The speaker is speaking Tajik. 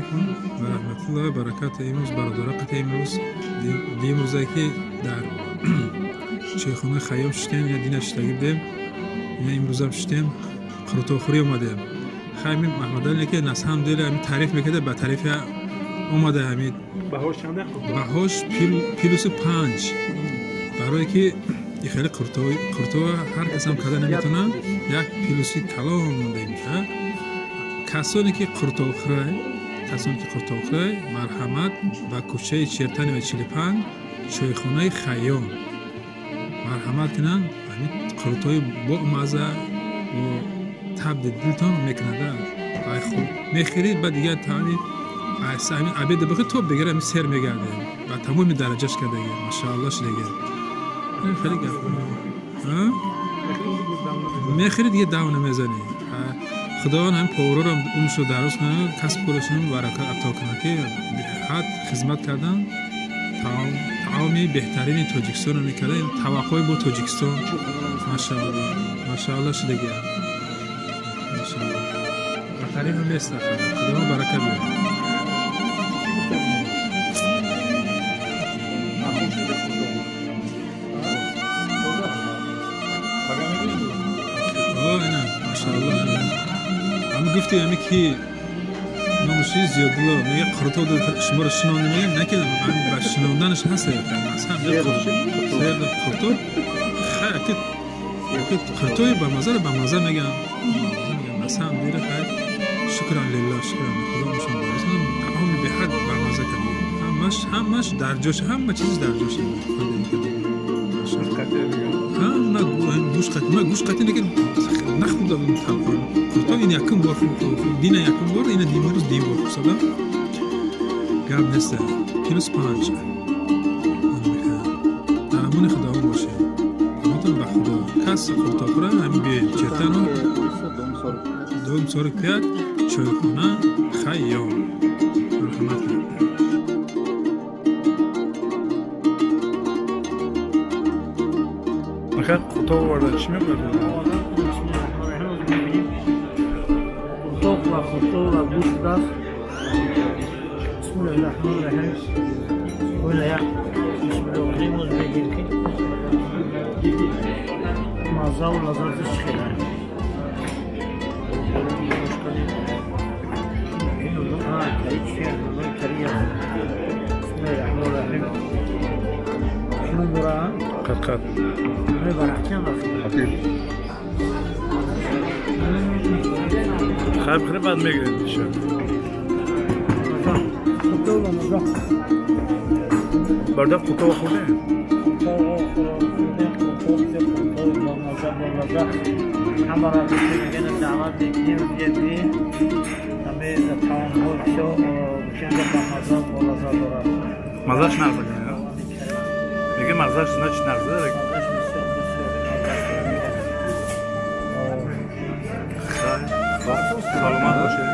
Алайкум ва раҳматуллоҳи ва баракатуҳ. Имрӯз бародаро қати имрӯз димрӯзе ки дар чойхонаи Хайём шиштем, ина дина шиштагӣ будем, ина имрӯзам шиштем, қурутохӯрӣ омадем. Хай ҳамин Маҳмадалӣ ки на самом деле ҳамин таъриф мекарда, ба таърифи омада ҳамин. Баҳош чанда? Баҳош плюси 5. Барое ки и хеле қурутова ҳар касам карда наметавонад, як плюси калон мондаем. Касоне ки қурутохӯрай, касоне ки қурутохӯрай, марҳамат ба кӯчаи Чертанова 45, чойхонаи Хайём марҳамат кунанд. Ҳамин қурутои бо мазза, бо табди дилтон мекунада. Ай хуб мехӯрид, ба дигар таъми ҳамин обеда бихӯред, то бигир ҳамин сер мегардед. Ба тамоми дараҷаш кардаги, машаалло шудаги. Хеле гап. Мехӯред, дига дав намезанед. Худованд ҳамин поварҳоро умршо дароз кунад, касб корашон баракат ато кунад, ки беҳад хизмат кардан, таоми беҳтарини Тоҷикистонро мекарда, таваққӯи бо Тоҷикистон. Машаалло, машаалло шудаги. Машаалло. Ба таъриф нест, Худованд баракат диҳад. Ина, машаалло. Ҳамин гуфти ҳами ки номуши Зиёдулло мега қурутов шуморо шинонда мегӯям, на ки ба шинонданаш ҳаст, қурутов хай қурутови ба маззаро ба мазза мегӯям. На самом деле хай шукран лиллаҳ, шукран Худо мушон барои таоми беҳад ба мазза карда. Ҳамаш, ҳамаш дар ҷош, ҳама чиз дар ҷош. Ҳама гӯшт қати, ма гӯшт қати лекин нахӯрда будам. Қурутов ин якум бор, дина якум бор, ина димрӯз дим бор хӯрсадам. Гап нест. Плюс 5. Дар амони Худованд бошед. Амонатон ба Худо. Кас қурутохӯра ҳамин биёед Чертано дом 45, чойхона Хайём. Марҳамат кунед. Ака қурутов оварда чӣ мегӯяд? Қурутов ва қурутов ва гӯшт аст. Бисмиллоҳи раҳмони раҳим. Оила як бисмиллоҳи имрӯз мегӯем ки маззаву лаззаташ чӣ хел аст. Бисмиллоҳи раҳмони раҳим. Шумо бура? Қат-қат. Хай бихӯред, баъд мегиред иша. Бародар қурутова хӯрдем? Ҳамаро даъват мекунем, биёед, ҳамаи таомҳо бисёр бамазза, болаззат дорад. Маззаш нағз мега, маззаш значит нағз. Саломат бошед.